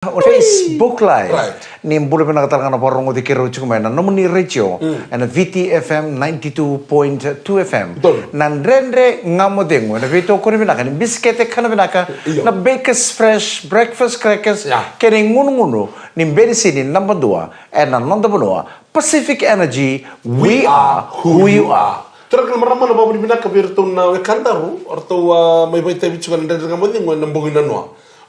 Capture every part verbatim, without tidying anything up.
Facebook Live. Right. Ni bula vinaka tale ga na vakarogoci keirau tiko mai na nomuni retio, ena V T F M ninety-two point two F M. Donu. Na Dredre Ga Mo Cegu, ena veitokoni vinaka ni bisikete kana vinaka, io, na Bakers Fresh Breakfast Crackers, ya, kei na igunugunu ni benisini naba dua ena noda vanua, Pacific Energy, we are who you are. Turaga kei na marama, na vakavinavinaka vei iratou na wekadaru, o ratou, a, mai vakaitavi tiko ena Dredre Ga Mo Cegu ena bogi nanoa.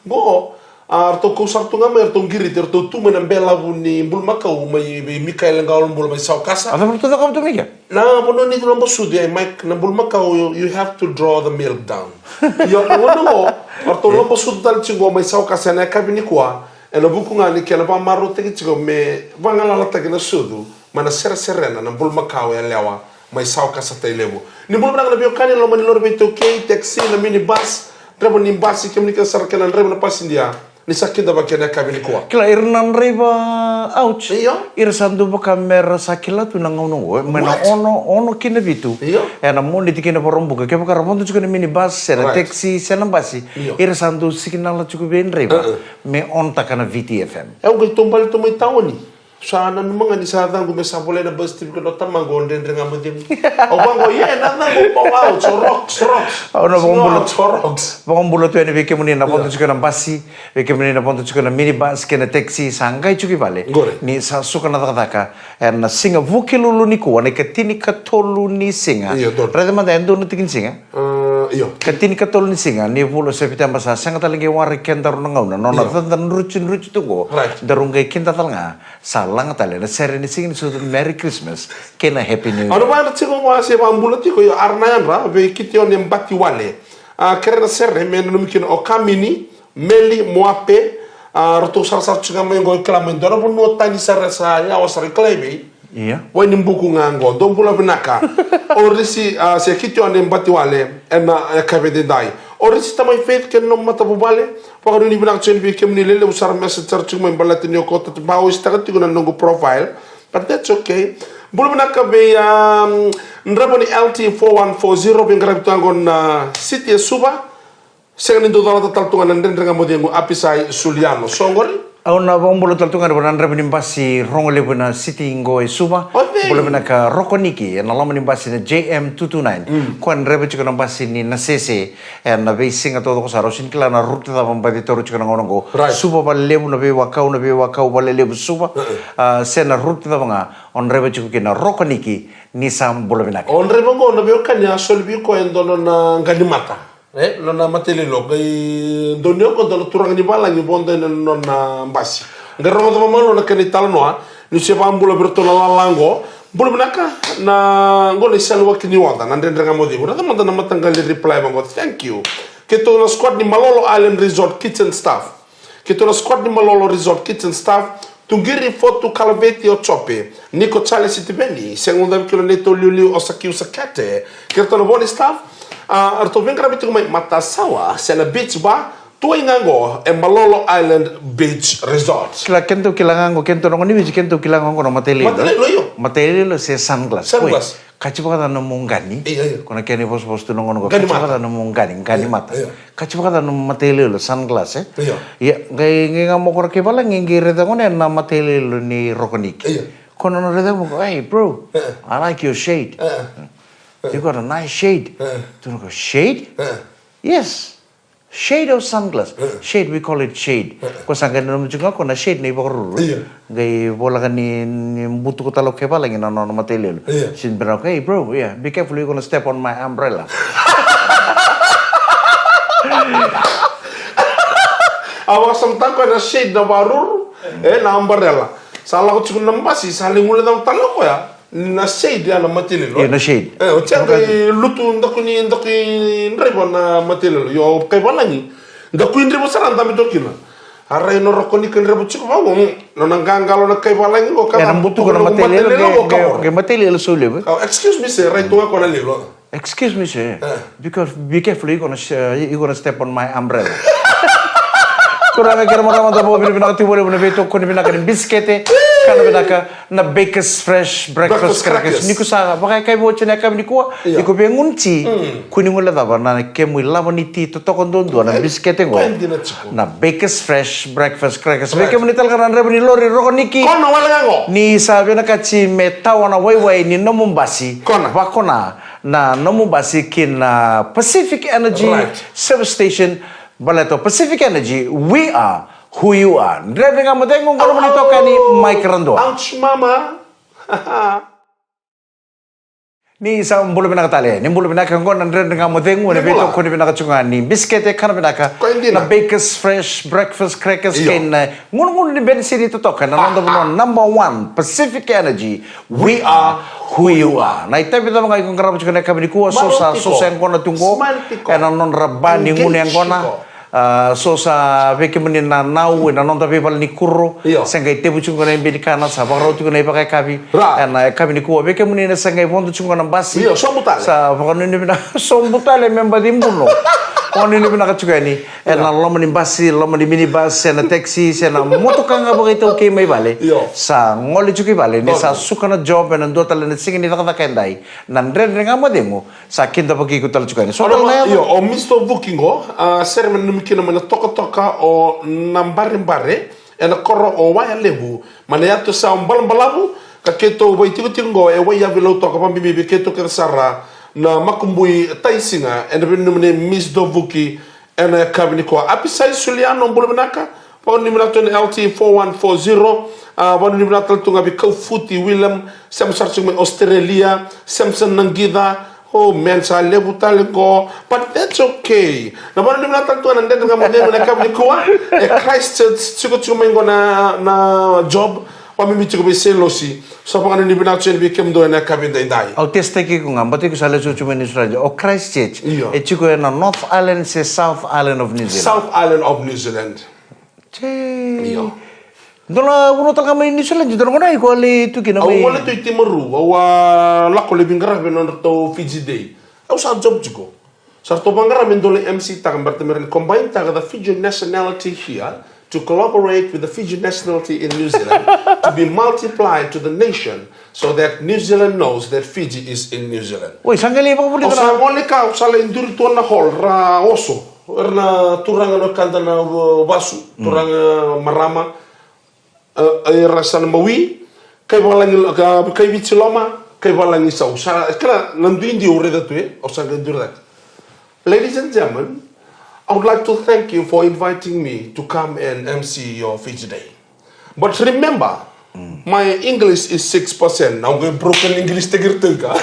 Qo, a, ratou kau sara tu ga mai, ratou qiriti, ratou tu mai na belavu ni bulumakau mai vei Mikaele Qaulubula mai Saukasa. A cava ratou cakava tu mai kea? Na vanua ni laba sucu, e, Mike, na bulumakau, you, you have to draw the milk down. Io, na gauna qo, ratou laba sucu tale tiko qo mai Saukasa ena yakavi nikua, ena vuku ga ni kena vakamarautaki tiko me vagalalataki na sucu mai na sereserena na bulumakau yalewa mai Saukasa, Tailevu. Ni bula vinaka na veiwekani, loma ni lori veitaukei, taxi, na minibus, draiva ni basi, kemuni kece sara kei na draiva na pasidia. Ni sa kidavaki ena yakavi nikua. Kila, ira na draiva, ouch. Io. Ira sa dau vaka mera sa kila tu na gauna qo, mai na ono, ono ki na vitu. Io. Ena Moniti ki na Vakaraubuka, kevaka ra vodo tiko na minibus, se na, right, taxi, se na basi. Io. Ira sa dau sikinala tiko vei draiva, uh-uh, me ontaka na V T F M. E, au qai taubale tu mai taoni. Sa nanuma ga ni sa yacaqu me sa volai na birth certificate o tamaqu, o Dredre Ga Mo Cegu. Au vaqo, yeah, na yacaqu, wow, so rocks, rocks. Au na vakabula, so rocks. Vakabula tu yani vei kemuni na vodo tiko na basi, vei kemuni na vodo tiko na minibus kei na taxi, sa qai tiko i vale. Qori. Ni sa suka na cakacaka ena siga Vukelulu nikua, na ikatinikatolu ni siga. Io, donu. Raica mada, e dua na tiki ni siga. Uh, io. Ikatinikatolu ni siga ni vula o Sepiteba, sa sega tale qai waraki kedaru na gauna, nona, io, cakacaka druti druti tu qo. Right. Daru qai kida tale ga. Sa laga tale na sere ni Siga ni Sucu, Merry Christmas kei na Happy New Year. Au na vakayadra tiko vua se vakabula tiko, io, ara na yadra vei Kitione Batiwale. A, kere na sere me nanumi kina o Kamini, Meli, Moape, a, ratou sarasara tiko ga mai qo, kila mai dua na vanua tani sara sa yawa sara, kila i vei. Ia. Wai ni buku ga qo, dou bula vinaka. O Risi, a, se Kitione Batiwale, ena, e, yakavi edaidai. O Risi, tamai Faith kei na nomu matavuvale, vakanuinui vinaka tiko yani vei kemuni, lelevu sara message sara tiko mai baleta ni o kauta, ba, o isitaka tiko na noqu profile. But that's okay. Bula vinaka vei, um, draiva ni L T four one four zero, veiqaravi tu ga qo na City e Suva. Sega ni dau calata tale tu ga na Dredre Ga Mo Cegu, Apisai Suliano. So qori? Au na vakabula tale tu ga vua na draiva ni basi rogo levu ena City qo e Suva. O cei? Bula vinaka Rokoniki, ena loma ni basi na J M two two nine. Mm. Koya draiva tiko na basi ni Nasese, ena veisiga taucoko sara, au sega ni kila na route cava baci taura tiko na gauna qo. Right. Suva Valelevu, na veiwakau, na veiwakau Valelevu Suva. Uh-uh. A, se na route cava ga o draiva tiko kina, Rokoniki, ni sa bula vinaka. O draiva qo, na veiwekani, a soli vei koya e dua nona qanimata. E, nona matailoilo, qai donuya qo dua na turaga ni valagi vodo ena nona basi. Qai rogoca vakamalua na kena italanoa, niu se vakabula vei iratou na lala qo. Bula vinaka, na qo na iseleiwaki ni oca, na Dredre Ga Mo Cegu. Raica mada na mataqali reply vaqo, thank you. Keitou na squad ni Malolo Island Resort kitchen staff. Keitou na squad ni Malolo Resort kitchen staff, Tuqiri, Fotu, Kalaveti, o Jope, Niko, Charles, Sitiveni, sega ni guilecavi kina o neitou iliuliu o Sakiu Sakete, kei ratou na vo ni staff, a, ratou veiqaravi tiko mai Matasawa, se na beach bar, tu ga qo e Malolo Island Beach Resort. Kila, keitou kila ga qo, keitou na gone ni beach, keitou kila ga qo na matailoilo. Matailoilo, io. Matailoilo se sunglass. Sunglass. Oi. Kaci vakacava na nomu qani? Io, io. Ko na kena ivosavosa tu na gauna qo. Qanimata. Kaci vakacava na nomu qani, qanimata. Io, io. Kaci vakacava na nomu matailoilo, sunglass, e? Io. Ia, qai, qai ga mo kora kei valagi, qai raica gona na matailoilo ni Rokoniki. Io. Ko na nona raica mo ko, "Hey, bro, io, I like your shade. Io. You got a nice shade." Io. Tu na ko, "Shade?" Io. "Yes." Shade or sunglass? Eh. Shade, we call it shade. Eh. Ko sa qai nanuma tiko ga ko na shade na ivakaruru. Io. Qai voleka ni, ni butuka tale o kaivalagi na nona matailoilo. Io. Sega ni bera, "Hey, bro, yeah, be careful, you're gonna step on my umbrella." A vakasamataka ko na shade na vakaruru, e, na umbrella. Sa lako tiko na basi, sa lai guilecavi tale o koya. Na shade ya na matailoilo. Io, na shade. E, o tia qai lutu, dakui, dakui draiva na matailoilo. Io, kaivalagi. Dakui draiva sara, dabe toka kina. A rai na Rokoniki draiva tiko vaqo, mm, nona qaqalo na kaivalagi qo, ka, e, na butuka na matailoilo qo, ka, qai matailoilo sau levu. Ka, "Excuse me, sir, rai tu ga ko na lilo." "Excuse me, sir. Eh. Because be careful, you're gonna sh-, you're gonna step on my umbrella." Turaga kei na marama, da vakavinavinaka tiko vakalevu na veitokoni vinaka ni bisikete. Kana vinaka na Bakers Fresh Breakfast Breakfast Crackers. Crackers. Ni ko sa vakayakavi oti na yakavi nikua, Io. ni ko via gunu ti, Mm. kua ni guilecava na kemu ilavo ni ti totoka duadua na Hey, bisikete qo. Koya dina tiko. Na Bakers Fresh Breakfast Crackers. Right. Vei kemuni tale ga na draiva ni lori, rokoniki. Kona wale ga qo. Ni sa vinakati me tawa na waiwai ni nomu basi. Kona. Vakona na nomu basi ki na Pacific Energy Right. Service Station. Baleta o Pacific Energy, we are who you are. Dredre Ga Mo Cegu, qo na nomuni itokani, Mike Radua. Ouch, mama. Ni sa bula vinaka tale, ni bula vinaka, qo na Dredre Ga Mo Cegu, ena Ni bula. veitokoni vinaka tiko ga ni bisikete, kana vinaka. Koya dina. Na Bakers Fresh Breakfast Crackers, Io. kei na, eh, gunugunu ni benisini totoka, na noda vanua number one, Pacific Energy, we are who you are. Na itavi cava ga iko qarava tiko ena yakavi nikua, so Malo sa, tiko. so sa yaqona tu qo, Smile tiko. ena nodra ba ni Engage gunu yaqona. tiko. Ah, so sa vei kemuni na nau ena noda veivala ni kuro, Io. se qai tevu tiko na ibe ni kana, sa vakarau tiko na ivakayakavi. Ra. Ena yakavi nikua, vei kemuni na se qai vodo tiko na basi. Io, sobu tale. Sa vakanuinui vinaka, sobu tale me baci buno. Vakanuinui vinaka tiko yani. Ena Io. loma ni basi, loma ni minibus, se na taxi, se na motoka ga vakaitaukei mai vale. Io. Sa gole tiko i vale, ni sa Dobro. suka na job, ena dua tale na siga ni cakacaka edai. Na Dredre Ga Mo Cegu, sa kidavaki iko tale tiko yani. So Ora tale ma, na yaca. io, o Mister Vuki qo, a, sere me nanumi kina mai na tokatoka o Nabarebare, ena koro o Wayalevu, mai na yatu sa o Balabalavu, ka keitou vaitikotiko qo e Waiyavi Lautoka, vakabibi vei keitou kece sara na makubui taisiga, ena veinanumi nei Mister Vuki, ena yakavi nikua. Apisai Suliano, bula vinaka. Vakanuinui vinaka tu ena L T four one four zero. A, vakanuinui vinaka tale tu ga vei Kaufuti William, sema sara tiko mai Australia, Samson Naqica. Oh man, sa levu tale qo. But that's okay. Na vakanuinui vinaka tale tu ga na Dredre Ga Mo Cegu ena yakavi nikua. E Christchurch, tiko tiko mai qo na, na job. Vakabibi tiko vei Seilosi. Sa vakanuinui vinaka tu yani vei kemudou ena yakavi edaidai. Au testaki iko ga, baleta iko sa lesu tu mai New Zealand. O Christchurch, Io. e tiko ena North Island se South Island of New Zealand? South Island of New Zealand. Tei. Io. Dua na vanua tale ga mai New Zealand, dua na gauna iko a lai tu kina Au mai. gole tu i Timaru, au a lako lai veiqaravi ena nodratou Fiji Day. Au sa job tiko. Sa ratou vaqara me dou lai M C taka, baleta me rawa ni combine taka the Fijian nationality here to collaborate with the Fijian nationality in New Zealand to be multiplied to the nation so that New Zealand knows that Fiji is in New Zealand. Oi, sa qai lai vakavulica Au sa na gole ka, au sa lai duri tu na hall, ra oso. Era na turaga na kada na, uh, vasu, Mm. turaga marama. Uh, era sa na mawi, kai valagi, uh, kai Viti loma, kai valagi sau. Sa, kila, na duidui au raica tu, e? Au sa qai duri cake. Ladies and gentlemen, I would like to thank you for inviting me to come and M C your Fiji Day. But remember, Mm. my English is six percent. Au qai broken English taki iratou ka.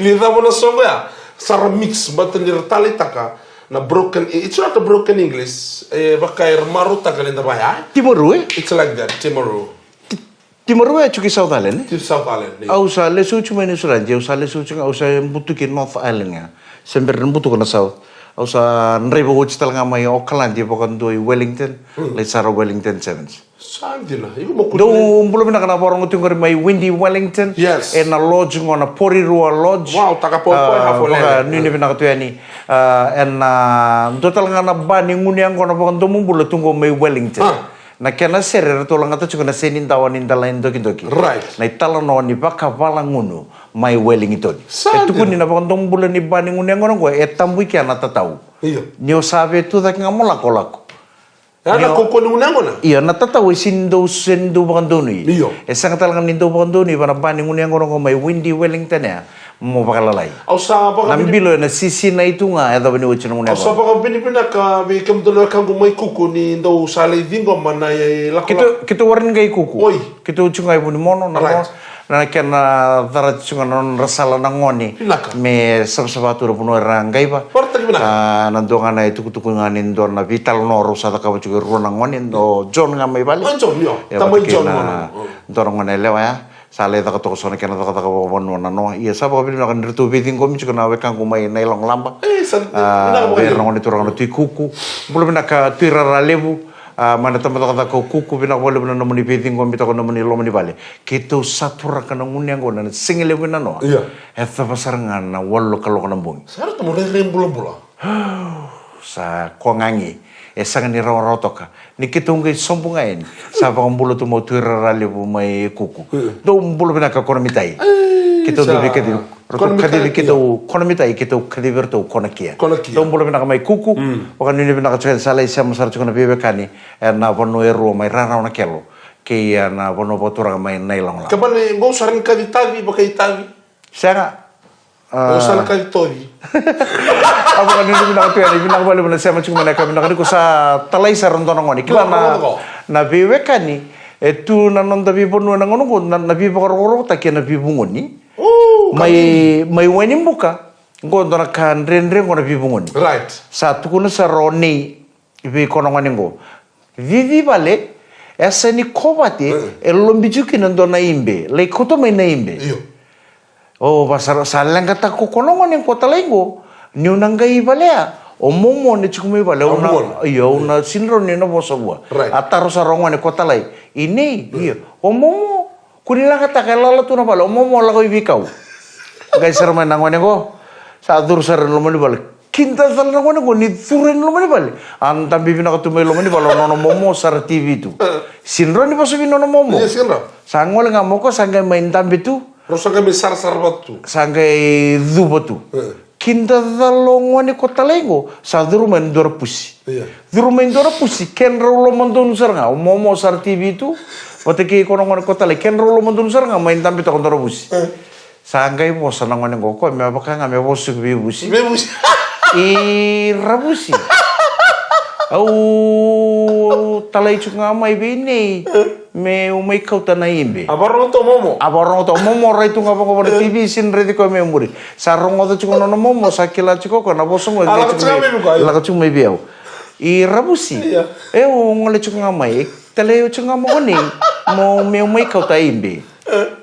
Ni cava na soqo ya? Sa ra mix, but ni ra taleitaka na broken, it's not a broken English. E vaka era marautaka ni da vaya. Timaru, e? It's like that, Timaru. Ti-, Timaru e tiko i South Island, e? Tiko South Island, e. Au sa lesu tiko mai New Zealand, au sa lesu tiko, au sa butuki North Island ga. Se bera ni butuka na South. Au sa draiva oti tale ga mai Auckland, vakadua i Wellington, Mm. lai sara Wellington Sevens. Sa dina, iko mo kuri. Dou bula vinaka na vakarogo tiko qori mai Windy Wellington. Yes. Ena lodge qo na Porirua Lodge. Wow, taka po, po, Ah, half a vaka lele. nuinui vinaka tu yani. Ah, ena dua tale ga na ba ni gunu yaqona vakadomobula tu qo mai Wellington. Ah. Na kena sere eratou lagata tiko na Senidawa ni Dala e Dokidoki. Right. Na italanoa ni vakavalagunu mai Wellington. Sa E tukuni dina. na vakadomobula ni ba ni gunu yaqona qo, e tabu i kea na tatau. Io. Ni o sa via tu cake ga mo lakolako. E na Io. kaukaua ni gunu yaqona? Io, na tatau e sega ni dau, sega ni dau vakadonui. Io. E sega tale ga ni dau vakadonui vua na ba ni gunu yaqona qo mai Windy Wellington ya mo vakalalai. Au sa Na vakavini- bilo ena sisinai tu ga e yacova ni oti na gunu Au sa yaqona. vakavinavinaka vei kemudou na wekaqu mai Kuku ni dou sa lai ciqoma na i lako Keitou, keitou warai ni qai Kuku. Oi. Keitou tiko ga i Vunimono, na Right. mo- Na kena cara tiko ga na nodra sala na gone. Vinaka. Me savasava tu na vanua era qaiva. Warataki vinaka. Ah, na dua ga na itukutuku ga ni dua na veitalanoa rau sa cakava tiko e rua na gone, o John ga mai vale. O John, io. Ia, Tamai vata kei John na gone. Mm. dua na gone yalewa ya. Sa lai caka toka so na kena cakacaka vakavanua na noa. Ia sa vakavinavinaka ni ratou veiciqomi tiko na wekaqu mai Nailogolaba. E, sa Ah, vinaka vei ira na vakalevu. gone turaga na Tui Kuku. Bula vinaka Tui Raralevu. Ah, mai na tabacakacaka o Kuku, vinaka vakalevu na nomuni veiciqomi toka na nomuni loma ni vale. Keitou sa turaka na gunu yaqona na siga levu e nanoa. Ia. E cava sara ga na walu na kaloko na bogi. Sa ratou mo rairai bulabula. Sa kogagi. E sega ni rawarawa toka. Ni keitou qai sobu ga yani, sa vakabula tu mai o Tui Raralevu mai Kuku. Dou bula vinaka Kona Mitai. Keitou dau veikacivi, ratou kacivi keitou Kona Mitai, keitou kacivi iratou Kona Kia. Dou bula vinaka mai Kuku. Vakanuinui vinaka tiko yani, sa lai sema sara tiko na veiwekani ena vanua e rua mai Rarawa na Kelo kei na vanua vakaturaga mai Nailogologo. Ka vale qo sa rai ni kaci tavi, vakaitavi. Sega. Au sa na kaci tovi. A vakanuinui vinaka tu yani, vinaka vakalevu na sema tiko mai na yakavi vinaka nikua. Sa talai sara dua na gone. Kila na, na veiwekani e tu na noda veivanua na gauna oqo, na, na veivakarokorokotaki ena veivugoni. Mai, mai Wainibuka, qo dua na ka dredre qo na veivugoni. Sa tukuna sara o Nei vei koya na gone qo. Cici vale, e yasa ni kovate, e lobi tiko kina dua na ibe, lai kauta mai na ibe. O, va sa, sa leqataka ko koya na gone ko talai qo, niu na qai valea, o momo na tiko mai vale, au na, io, au na sega ni rawa niu na vosa vua. A taro sara o gone ko talai, i Nei, io, o momo, kua ni leqataka, e lala tu na vale, o momo lako i veikau. Qai sara mai na gone qo, sa curu sara i loma ni vale. Kidacala na gone qo ni curu i loma ni vale. A dabe vinaka tu mai loma ni vale o nona momo sara T V tu. Sega ni rawa ni vosa vei nona momo. Sa gole ga mai o koya sa qai mai dabe tu. Rau sa qai mai sarasara vata tu. Sa qai cuva tu. Kidacala o gone ko talai qo, sa curu mai na dua na pusi. Curu mai dua na pusi, kedrau lomadonu sara ga. O momo sara T V tu, vata kei koya na gone ko talai, kedrau lomadonu sara ga, mai dabe toka dua na pusi. Sa qai vosa na gone qo, o koya me vaka ga me vosa tiko vei Vusi. Vei Vusi. I Ravusi. Au talai tiko ga mai vei Nei meu mai kauta na ibe. A vakarorogo tu o momo. A vakarorogo tu o momo, rai tu ga vaqo vua na T V, sega ni raici koya mai muri. Sa rogoca tiko nona momo, sa kila tiko o koya na vosa qo, lako tiko mai vei au. I Ravusi. Io. E, au gole tiko ga mai. Talai au tiko ga mai o Nei meu, meu mai kauta ibe.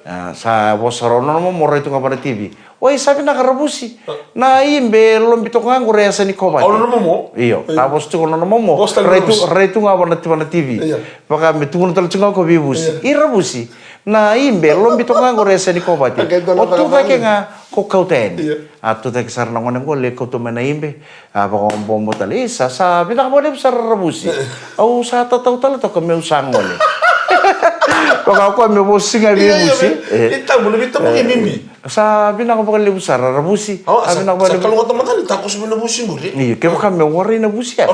A, sa vosa rawa nona momo, rai tu ga vua na T V. Oi, sa vinaka Ravusi. Na ibe e lobi toka ga qori e yasa ni kovate. Io, sa vosa tiko nona momo. Rai tu, rai tu ga vua na, vua na T V. Vaka me tukuna tale tiko ga o koya vei Vusi. I Ravusi. Na ibe e lobi toka ga qori e yasa ni kovate. O tucake ga ko kauta yani. A tucake sara na gone qo, lai kauta mai na ibe. A vakabobo tale, isa, sa vinaka vakalevu sara Ravusi. Au sa tatau tale toka meu sa gole. Vaka o koya me vosa ga vei Vusi. Sa vinaka vakalevu sara Ravusi. Sa vinaka vakalevu. Io, kevaka me warai na Vusi ya.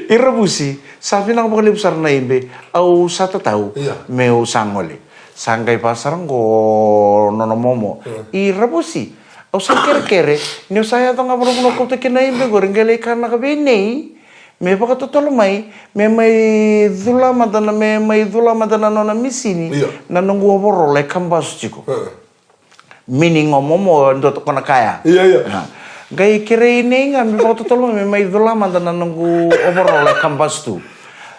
I Ravusi, sa vinaka vakalevu sara na ibe. Au sa tatau meu sa gole. Sa qai vaka sara qo nona momo. I Ravusi. Au sa kerekere, niu sa yaco ga vua na vanua kauta kina na ibe qori, qai lai kaya vei Nei me vakatotolo mai, me mai cula mada na, me mai cula mada na nona misini na noqu overall e kabasu tiko. Meaning o momo e dua toka na kaya. Qai kerei Nei ga me vakatotolo mai, me mai cula mada na noqu overall e kabasu tu.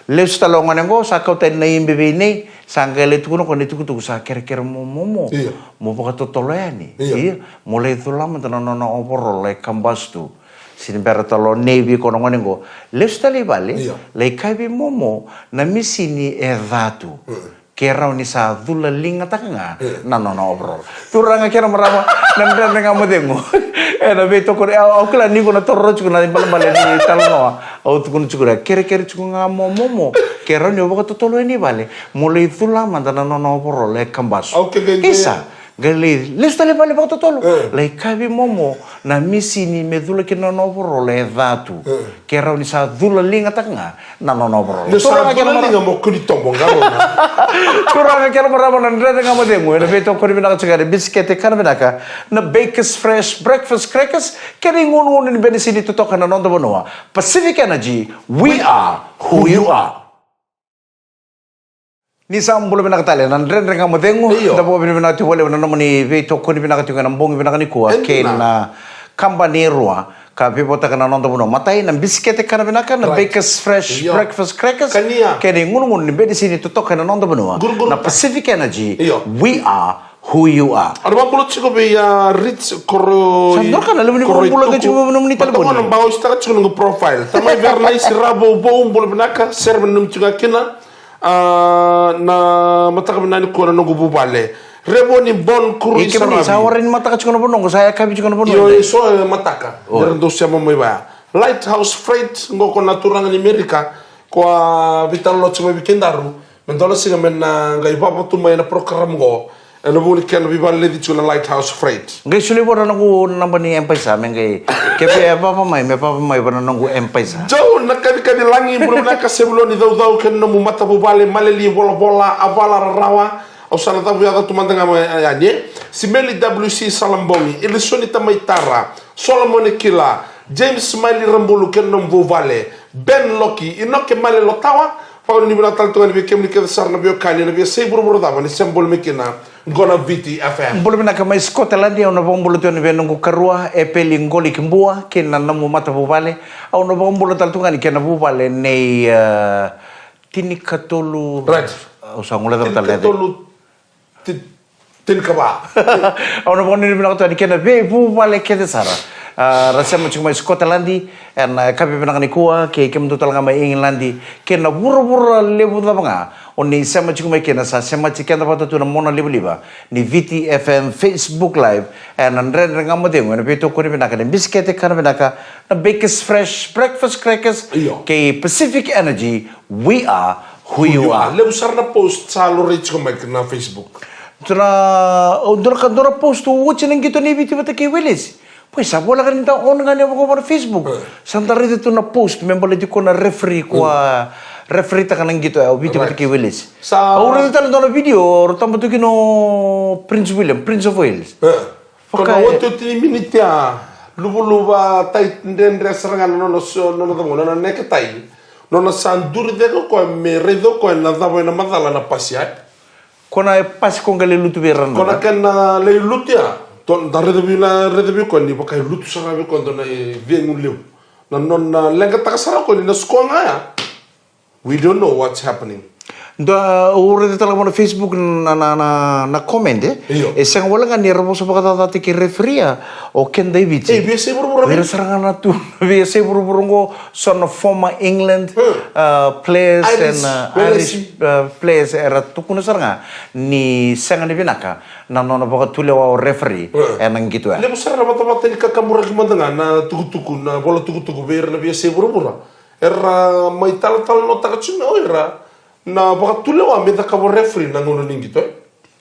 Lesu tale o gone qo, sa kauta yani na ibe vei Nei, sa qai lai tukuna o koya na itukutuku, sa kerekere mo momo. Mo vakatotolo yani. Ia, mo lai cula mada na nona overall e kabasu tu. Sega ni bera tale o Nei vei koya na gone qo. Lesu tale i vale, lai kaya vei momo na misini e ca tu. Ke rawa ni sa cula ligataka ga na nona overall. Turaga kei na marama, na Dredre Ga Mo Cegu. Ena veitokoni, au kila ni ko na tororo tiko na ibalebale ni talanoa. Au tukuna tiko, kerekere tiko ga mo momo. Ke rawa ni o vakatotolo yani i vale, mo lai cula mada na nona overall e kabasu. Isa. Qai lai lesu tale i vale vakatotolo. Lai kaya vei momo na misini me cula kina na nona overall e ca tu. Ke rawa ni sa cula ligataka ga na nona overall. Turaga kei na marama, mo kua ni tobo ga. Turaga kei na marama, na Dredre Ga Mo Cegu ena veitokoni vinaka tiko ga na bisikete kana vinaka, na Bakers Fresh Breakfast Crackers, kei na igunugunu ni benisini totoka na noda vanua. Pacific Energy, we are who you are. Ni sa bula vinaka tale na Dredre Ga Mo Cegu. Da vakavinavinaka tiko vakalevu na nomuni veitokoni vinaka tiko ena bogi vinaka nikua kei na kabani e rua ka veivuataka na noda vanua. Matai na bisikete kana vinaka, na Bakers Fresh Breakfast Crackers, kei na igunugunu ni benisini totoka ena noda vanua, na Pacific Energy. We are who you are. Au na vakabula tiko vei a Rich Koro. Sa dua na ka na levu ni vakabula tiko vei nomuni talevoni. Au na bau sitaka tiko noqu profile. Tamai Verenaisi Ravouvou, bula vinaka, sere me nanumi tiko ga kina. A, na mataka vinaka nikua na noqu vuvale. Revoni Bon Kurui Saravi. Sa warai ni mataka tiko na vanua qo, sa yakavi tiko na vanua. Io, so e mataka. Era dau sema mai vaya. Lighthouse Freight, qo ko na turaga ni Merika, ko a veitalanoa tiko mai vei kedaru me dua na siga me na qai vavatou mai ena program qo, ena vuku ni kena veivakaleci tiko na Lighthouse Freight. Qai solia vua na noqu naba ni M-PAiSA me qai, ke via vava mai, me vava mai vua na noqu M-PAiSA. Joe na kacikaci lagi, bula vinaka, Sevuloni Caucau kei na nomu matavuvale, Maleli Volavola, Avala Rarawa, au sa na cavuyaca tu mada ga mai yani, e. Simeli W C Salabogi, Ilisoni Tamaitara, Solomone Kila, James Maili Rabulu kei na nomu vuvale, Ben Loki, Inoke Male Lotawa. Vakanuinui vinaka tale tu ga yani vei kemuni kece sara na veiwekani ena veiyasai vuravura cava ni sema bula mai kina, qo na Viti F M. Bula vinaka mai Scotland, au na vakabula tu yani vei noqu karua, Epeli Qoli Kibua, kei na nomu matavuvale. Au na vakabula tale tu ga yani kei na vuvale nei, e, tinikatolu. Right. Au sa guilecava tale. Tinikatolu, ti-, tinikava. Au na vakanuinui vinaka tu yani kei na veivuvale kece sara. A, ra sema tiko mai Scotland, ena, e, yakavi vinaka nikua, kei kemudou tale ga mai England, kei na vuravura levu cava ga o ni sema tiko mai kina, sa semati keda vata tu na monalivaliva ni Viti F M Facebook Live, ena Dredre Ga Mo Cegu, ena veitokoni vinaka ni bisikete kana vinaka, na Bakers Fresh Breakfast Crackers, io, kei Pacific Energy, we are who you are. Levu sara na post sa laurai tiko mai na Facebook. Dua na, o, dua na ka, dua na post, o, oti na qito nei Viti vata kei Welesi. Pois sa voleka ni da on ga ni a vaka vua na Facebook. E. Sa da raica tu na post me baleti ko na referee, ko a referee taka na qito ya, o Viti vata kei Welesi. Sa au raica tale dua na video, o taba tu kina o Prince William, Prince of Wales. E. Ko na otioti ni miniti ya, luvuluva tai dredre sara ga na nona so, nona cava, nona neketai. Nona sa duri cake o koya me raica o koya na cava ena macala na pasi ya. Ko na pasi ko qai lai lutu vei ira na. Ko na kena lai lutu ya. To, da raica vei na, raica vei koya ni vaka e lutu sara vei koya dua na, e, cegu levu. Na nona leqataka sara o koya ni na score ga ya. We don't know what's happening. Dua, au raica tale ga na Facebook na, na, na, na comment, e? Io. E sega wale ga ni ra vosa vakacacataki referee, o keda i Viti. E, veiyasai vuravura. Vei ira sara ga na tu, veiyasai vuravura qo, so na former England, hmm, uh, players, Irish, and, uh, Welesi. Irish, uh, players era tukuna sara ga ni sega ni vinaka na nona vakatulewa o referee, hmm, ena qito ya. Levu sara na vatavata ni kakaburaki mada ga na tukutuku, na vola tukutuku vei ira na veiyasai vuravura. Era mai talatalanoataka tiko mai o ira na vakatulewa me cakava o referee na gauna ni qito, e?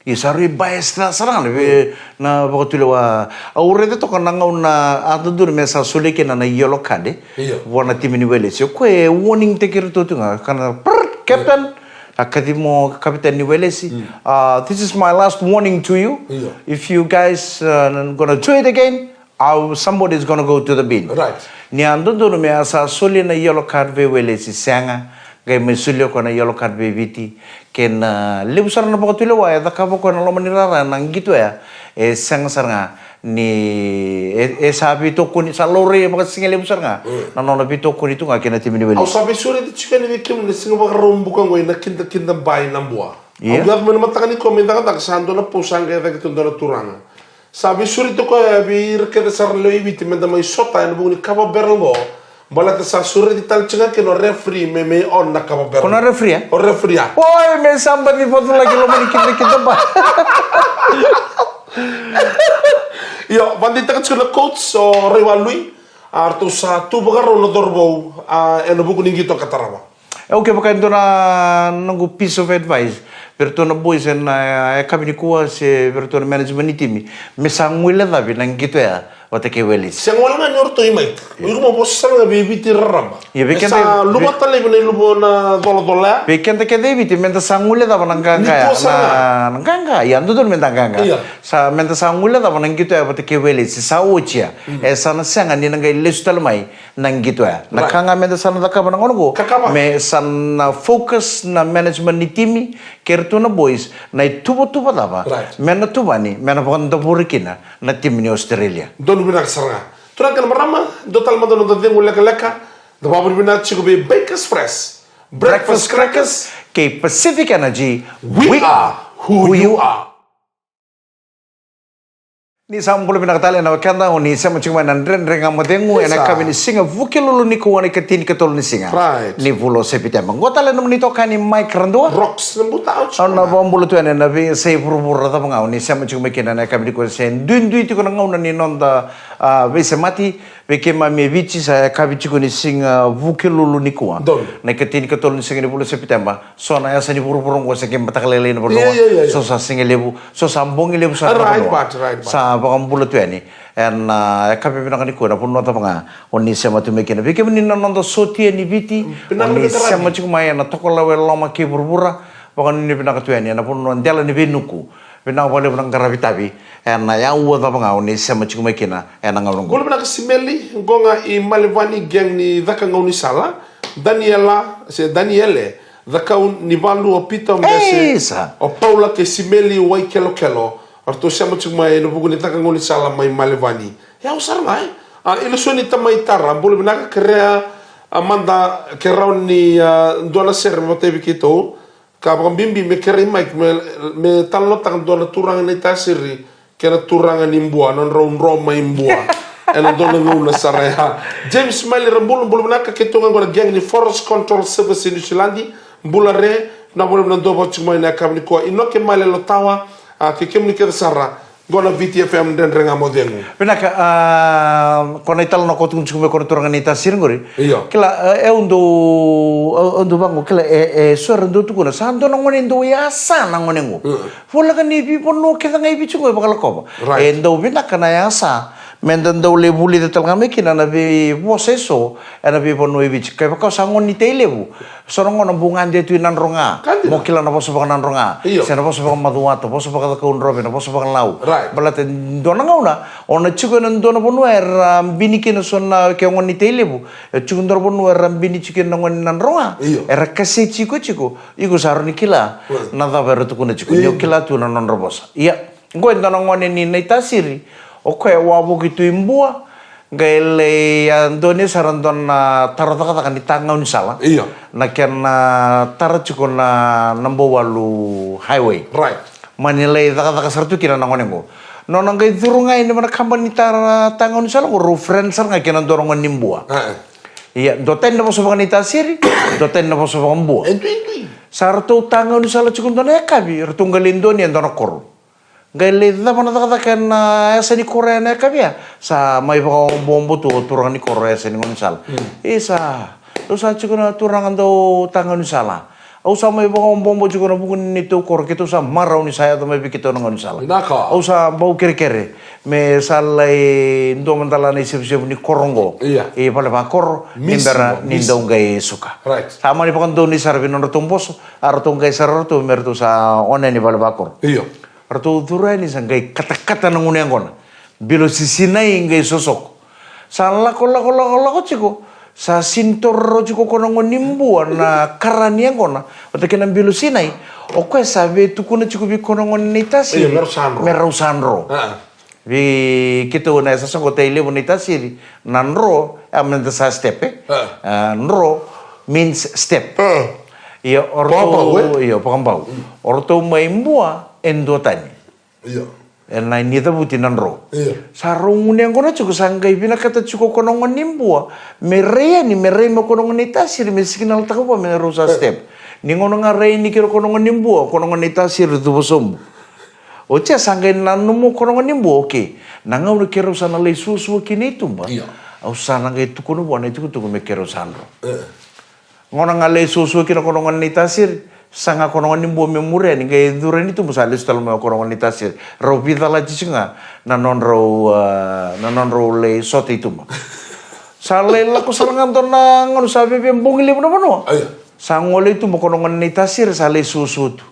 Io, sa rui bias ca sara ga na vei na vakatulewa. Au raica toka na gauna a dodonu me sa solia kina na yellow card, e? Io. Vua na timi ni Welesi. O koya e warning taki iratou tu ga, ka na, prrr, captain, a kaci mo kavetani ni Welesi. Mm. Uh, this is my last warning to you. Io. If you guys, uh, gonna do it again, au, somebody is gonna go to the bin. Right. Ni a dodonu me a sa solia na yellow card vei Welesi, sega, qai mai solia o koya na yellow card vei Viti. Kei na, uh, levu sara na vakatulewa e cakava o koya na loma ni rara na qito ya. E sega sara ga ni, e, e sa veitokoni, sa laurai vakasigalevu sara ga, mm, na nona veitokoni tu ga kei na timi ni Welesi. Au sa veisureti tiko yani vei kemuni na siga Vakaraubuka qo ena kidakida bai na bua. Ia. Au yaco mai na mataka nikua mai cakacaka, sa dua na post sa qai caka tu dua na turaga. Sa veisureti o koya vei ira kece sara na lewe i Viti me da mai sota ena vuku ni kava barrel qo. Baleta sa sureti tale tiko ga kina o referee me, me on na kava barrel. Ko na referee, e? O referee, a. Oi, me sa baci vacula ki loma ni kidakida bai. Io, vakadeitaka tiko na coach o Raiwalui. A, ratou sa tu vakarau na cauravou, a, ena vuku ni qito ka tarava. E, au kevaka e dua na noqu piece of advice vei iratou na boys ena, e, yakavi nikua se vei iratou na management ni timi, me sa guilecavi na qito ya vata kei Welesi. Sega wale ga ni o ratou i Mike. Ia. O ira mo vosa sara ga vei Viti raraba. Ia, vei keda sa luvata laivi na iluvo na colacola ya. Vei keda kece i Viti, me da sa guilecava na qaqa ya, nikua sara ga. Na, na qaqa, ia, dodonu me da qaqa. Ia. Sa, me da sa guilecava na qito ya vata kei Welesi, sa oti ya. Mm. E sa na sega ni na qai lesu tale mai na qito ya. Na, right, ka ga me da sa na cakava na gauna qo, kakava, me sa na focus na management ni timi kei iratou na boys, na ituvatuva cava, right, me na tuvani, me na vakadavori kina na timi ni Australia. Donu vinaka sara ga. Turaga kei na marama, dua tale mada na noda cegu lekaleka, da vakavinavinaka tiko vei Bakers Fresh Breakfast Crackers kei Pacific Energy. We are who you are. Ni sa bula vinaka tale na wekada, o ni sema tiko mai na Dredre Ga Mo Cegu ena yakavi ni siga Vukelulu nikua, na ikatinikatolu ni siga ni vula o Sepiteba. Qo tale na nomuni itokani Mike Radua. Rocks na buta, au tiko na vakabula tu yani ena veiyasai vuravura cava ga o ni sema tiko mai kina ena yakavi nikua. Se duidui tiko na gauna ni noda, a, veisemati. Vei keimami e Viti sa yakavi tiko ni siga Vukelulu nikua, na ikatinikatolu ni siga ni vula o Sepiteba. So na yasa ni vuravura oqo se qai mataka lailai na vanua. So sa siga levu, so sa bogi levu sara na vanua. Sa vakabula tu yani ena, a, yakavi vinaka nikua ena vanua cava ga o ni sema tu mai kina. Vei kemuni na noda sotia ni Viti, o ni sema tiko mai ena tokolawa e loma kei vuravura. Vakanuinui vinaka tu yani ena vanua dela ni veinuku. Vinaka vakalevu na qaravi tavi ena aua cava ga o ni sema tiko mai kina ena gauna oqo. Bula vinaka Simeli, qo ga i Malevani, gang ni Caka Gaunisala. Daniela, se Daniele, Cakau ni Valu, o Pita, o Bese, o Paula kei Simeli Waikelokelo. O ratou sema tiko mai ena vuku ni Caka Gaunisala mai Malevani. E au sara ga, e? A, Ilusoni Tamaitara, bula vinaka, kerea, a, mada ke rawa ni, a, dua na sere me vata vei keitou. Ka vakabibi me kerei Mike me, me talanoataka dua na turaga ni Tasiri kei na turaga ni Bua, na nodrau dro mai Bua. Ena dua na gauna sara ya. James Maili Rabulu, bula vinaka, keitou ga qo na gang ni Forest Control Service New Zealand. Bula re, na vole na dua vata tiko mai na yakavi nikua. Inoke Maile Lotawa, a, kei kemuni kece sara. Qo na Viti F M, Dredre Ga Mo Cegu. Vinaka, a, ko na italanoa ko tukuna tiko mai ko na turaga ni Tasiri qori. Io. Kila, e, au dau, au, au dau vaqo, kila, e, e so era dau tukuna. Sa dua na gone dau yasa na gone qo. Mm. Voleka ni veivanua kece ga e Viti qo e vakalakova. Right. E dau vinaka na yasa. Meda dau lai vulica tale ga mai kina na veivosa e so ena veivanua e Viti. Kevaka o sa gone ni Tailevu, so na gauna bau gade tu i Nadroga. Mo kila na vosa vakaNadroga. Io. Se na vosa vakaMacuata, vosa vakaCakaudrove, na vosa vakaLau. Right. Baleta dua na gauna o na tiko ena dua na vanua era bini kina so na, ke gone ni Tailevu, e tiko dua na vanua era bini tiko kina na gone ni Nadroga. Io. Era kasei tiko tiko. Iko sa rawa ni kila na cava era tukuna tiko. Io. Ni o kila tu na nodra vosa. Ia. Qo e dua na gone ni Naitasiri, o koya e wavoki tu i Bua, qai lai, a, donuya sara dua na taro cakacaka ni ta gaunisala. Io. Na kena tara tiko na, na Bauwalu Highway. Right. Mani lai cakacaka sara tu kina na gone qo. Nona qai curu ga yani vua na kabani ni tara ta gaunisala qo, rau friend sara ga kei na dua na gone ni Bua. E, e. Ia, dua tani na vosa vakaNaitasiri, dua tani na vosa vakaBua. E duidui. Sa ratou ta gaunisala tiko dua na yakavi, ratou qai lai donuya e dua na koro. Qai lai cava na cakacaka ena yasa ni koro ena yakavi ya. Sa mai vakaobobo tu o turaga ni koro e yasa ni gaunisala. Mm. Isa, dou sa tiko na turaga dau ta gaunisala. Au sa mai vakaobobo tiko ena vuku ni neitou koro, keitou sa marau ni sa yaco mai vei keitou na gaunisala. Vinaka. Au sa bau kerekere me sa lai dua mada la na isevusevu ni koro qo. Ia. I vale vakoro, ni bera ni dau qai suka. Right. Sa mani vakadonui sara vei nodratou boso, a ratou qai sara ratou me ratou sa one ni vale vakoro. Io. Ratou curu yani sa qai katakata na gunu yaqona. Bilo sisinai qai sosoko. Sa lako, lako, lako, lako tiko. Sa sini tororo tiko ko na gone ni Bua na kara ni yaqona vata kei na bilo sinai. O koya sa veitukuna tiko vei ko na gone ni Tasiri. Io, me rau sa dro. Me rau sa dro. A. Vei keitou na yasayasa qo Tailevu, Naitasiri, na dro, a, meda sa step, e? A. A, dro means step. A. Ia, o ratou, vakabau, e? Ia, vakabau. Mm. O ratou mai Bua e dua tani. Io. Ena lai ni cavuti na dro. Io. Sa rau gunu yaqona tiko, sa qai vinakata tiko ko na gone ni Bua me rai yani, me rai mai ko na gone ni Tasiri, me signal taka vua me rau sa step. Ni gauna ga rai yani kina ko na gone ni Bua, ko na gone ni Tasiri cuva sobu. Oti ya sa qai nanuma ko na gone ni Bua, okay. Na gauna keirau sa na lai suasua kina i tuba. Io. Au sa na qai tukuna vua na itukutuku me keirau sa dro. E. Gauna ga lai suasua kina ko na gone ni Tasiri, sa ga ko na gone ni Bua me muria yani, qai curu yani i tuba, sa lesu tale mai ko na gone ni Tasiri. Rau veicalati tiko ga na nodrau, a, na nodrau lai sota i tuba. Sa lai lako sara ga dua na gauna sa viavia bogi levu na vanua. Io. Sa gole i tuba ko na gone ni Tasiri, sa lai suasua tu.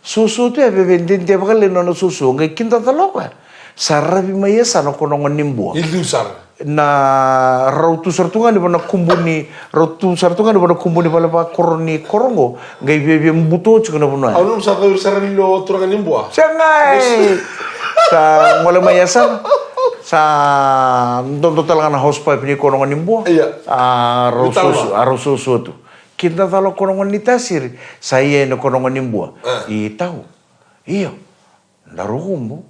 Suasua tu ya, veve dede vakalailai na nona suasua, qai kidacala o koya. Sa ravi mai yasana ko na gone ni Bua. I liu sara. Na rau tu sara tu ga ni vua na kubu ni, rau tu sara tu ga ni vua na kubu ni vale vakoro ni koro qo, qai viavia buto tiko na vanua ya. Au nanuma sa cau ira sara ni o turaga ni Bua. Sega. Sa gole mai yasana. Sa dodo tale ga na hosepipe ni ko na gone ni Bua. Ia. A rau suasua, a rau suasua tu. Kidacala ko na gone ni Tasiri, sa ia yani ko na gone ni Bua. A. I tau. Io. Daru kubu.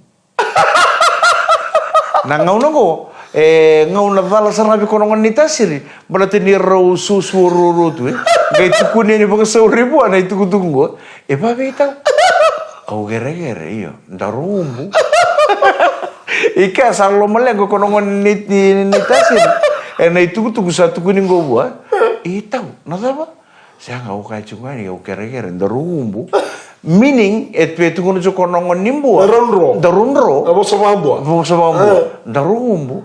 Na gauna oqo e gauna cala sara ga vei koya na gone ni tasiri. Baleta ni rau suasua ruarua tu e qai tukuni yani vakasauri vua na itukutuku oqo. E vavei tau? Au qereqere, io, daru ubu. I kea sa lomaleqa ko na gone ni, ni, ni tasiri ena itukutuku sa tukuni qo vua. I tau, na cava? Sega, au kaya tiko ga ni au kerekere, daru ubu. Meaning e tukuna tiko ko na gone ni bua. Daru dro. Daru dro. A vosa vakabua. Vosa vakabua. Daru ubu.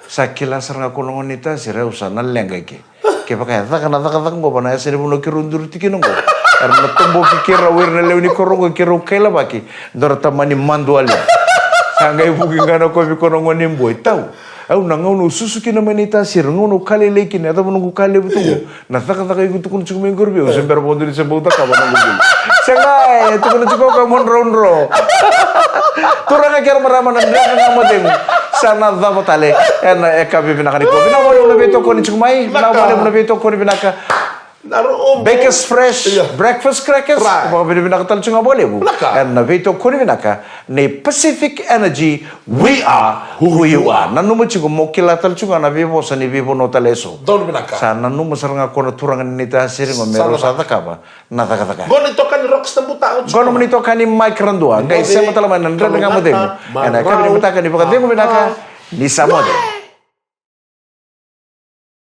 Sa kila sara ga ko na gone ni tasiri, au sa na leqa i ke. Kevaka e caka na cakacaka oqo vaka na yasa ni vanua keirau duri tiko kina oqo, era na toboki keirau o ira na lewe ni koro oqo, keirau kailavaki. Daru tamani madu ali. Sa qai vuki ga na kovi ko na gone ni bua, i tau. Au na gauna au susu kina mai na itasiri, gauna au ka lailai kina, e cava noqu ka levu tu oqo? Na cakacaka iko tukuna tiko mai qori vei au, se bera vakadua ni se bau cakava noqu bula. Sega, e tukuna tiko ka mo drodro. Turaga kei ra marama, na Dredre Ga Mo Cegu sa na cava tale ena yakavi vinaka nikua. Vinaka vakalevu na veitokoni tiko mai. Vinaka vakalevu na veitokoni vinaka. Bakers Fresh breakfast crackers. Vakavinavinaka tale tiko ga vakalevu ena veitokoni vinaka nei Pacific Energy. We are who you are. Nanuma tiko mo kila tale tiko ga na veivosa ni veivanua tale eso. Sa nanuma sara ga ko na turaga ni neitasiri qo me rau sa cakava na cakacaka. Qo na itokani Rocks na buta. Qo na mani itokani Mike Radua. Qai sema tale mai na Dredre Ga Mo Cegu ena yakavi ni mataka ni vakacegu vinaka ni Samoa.